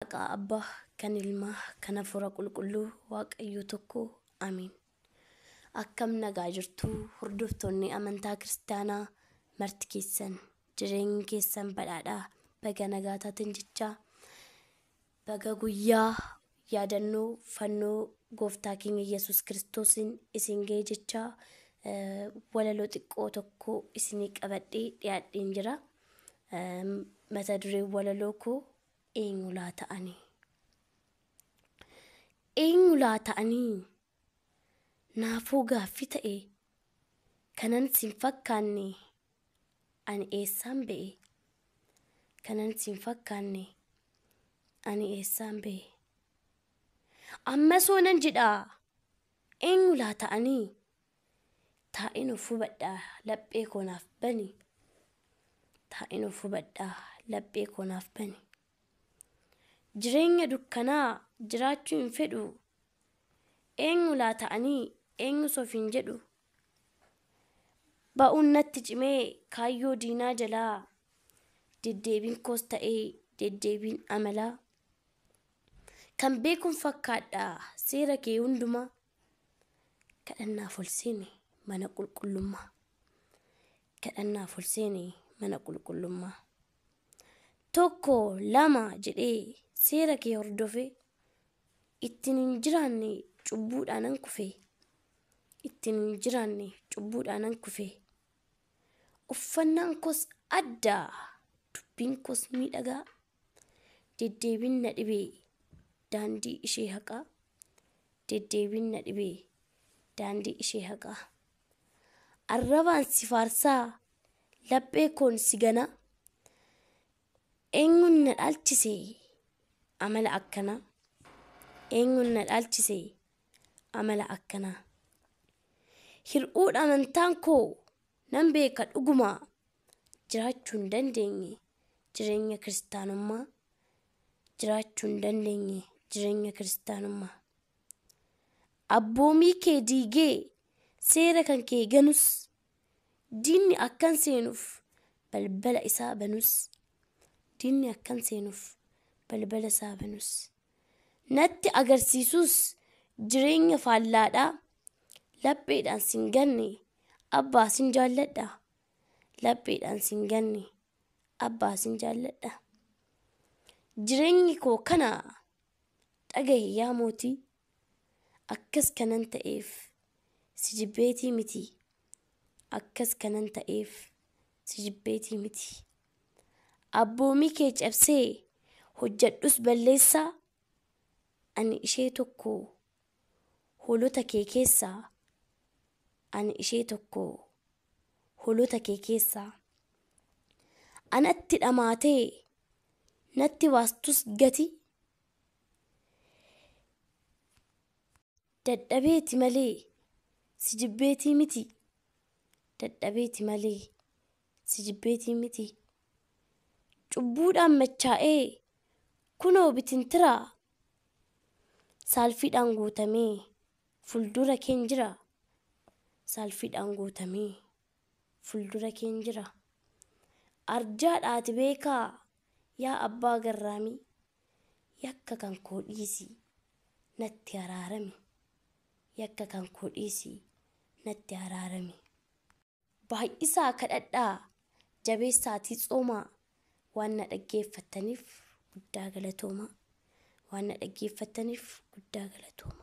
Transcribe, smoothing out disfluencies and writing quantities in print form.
Maqaa Abbaa, kan Ilmaa, kan Hafuura Qulqulluu, Waaqayyo tokko, Amiin. Akkam nagaa jirtu hordoftoonni amantaa kiristaanaa marti keessan, jireenyi keessan badhaadhaa, baga nagaa taatan jechaa, baga guyyaa yaadannoo fannoo gooftaa keenya Yesuus Kiristoosiin isin ga'e jechaa, walaloo xiqqoo tokko isinii qabadhee dhiyaadheen jira. Mata dureen walaloo koo eenyu laata ani? Eenyu laata ani? Naafuu gaaffii ta'e, kanan siin fakkaanne ani eessaan ba'e? Kanan siin fakkaanne ani eessaan ba'e? Amma soonan jedhaa, eenyu laata ani? Taa'in of hubadhaa, laphee koo naaf bani. Taa'in of hubadhaa, laphee koo naaf bani. Jireenya dukkanaa jiraachuu hin fedhu. Eenyu laata ani? Eenyus ofiin jedhu? Ba'uun natti cimee kaayyoo diinaa jalaa, deddeebiin koos ta'ee deddeebiin amalaa. Kan beekuun fakkaadha seera kee hundumaa. Kadhannaaf ol seene mana qulqullummaa. Kadhannaaf ol seene mana qulqullummaa. 1 2 jedhee seera kee hordofee, ittiin hin jiraanne cubbuudhaanan kufe. Ittiin hin jiraanne cubbuudhaanan kufe. Uffannaan koos adda, dubbiin koos miidhagaa. Deddeebiin na dhibee daandii ishee haqaa. Deddeebiin na dhibee daandii ishee haqaa. Arrabaan si faarsaa, laphee koon si ganaa. Eenyuun na dhaalchise amala akkanaa? Eenyuun na dhaalchise amala akkanaa? Hir'uudha amantaan koo nan beeka dhugumaa. Jiraachuu hin dandeenye jireenya kiristaanummaa. Jiraachuu hin dandeenye jireenya kiristaanummaa. Abboomii kee diigee seera kan kee ganus, diinni akkan seenuuf balbala isaa banus. Diinni akkan seenuuf balbala isaa banus. Natti agarsiisus jireenya faallaadhaa. Lapheedhaan sin ganne, abbaa sin jaalladha. Lapheedhaan sin ganne, abbaa sin jaalladha. Jireenyi koo kana dhagahi yaa mootii. Akkas kanan ta'eef si jibbeetii miti. Akkas kanan ta'eef si jibbeetii miti. Abboomii kee cabsee hojjedhus balleessaa. Ani ishee tokko hoolota kee keessaa. Ani ishee tokko hoolota kee keessaa. Anatti dhamaatee natti baastus gati. Dadhabeeti malee si jibbeetii miti. Dadhabeeti malee si jibbeetii miti. Cubbuudhaan machaa'ee kunoo bitintiraa. Saalfiidhaan guutamee fuuldura keen jira. Saalfiidhaan guutamee fuuldura keen jira. Arjaadhaati beekaa yaa abbaa garraamii. Yakka kan koo dhiisii natti araarami. Yakka kan koo dhiisii natti araarami. Baay'isaa kadhadhaa, jabeessaatii tsoomaa. Waan na dhaggeeffattaniif guddaa galatoomaa. Waan na dhaggeeffattaniif guddaa galatoomaa.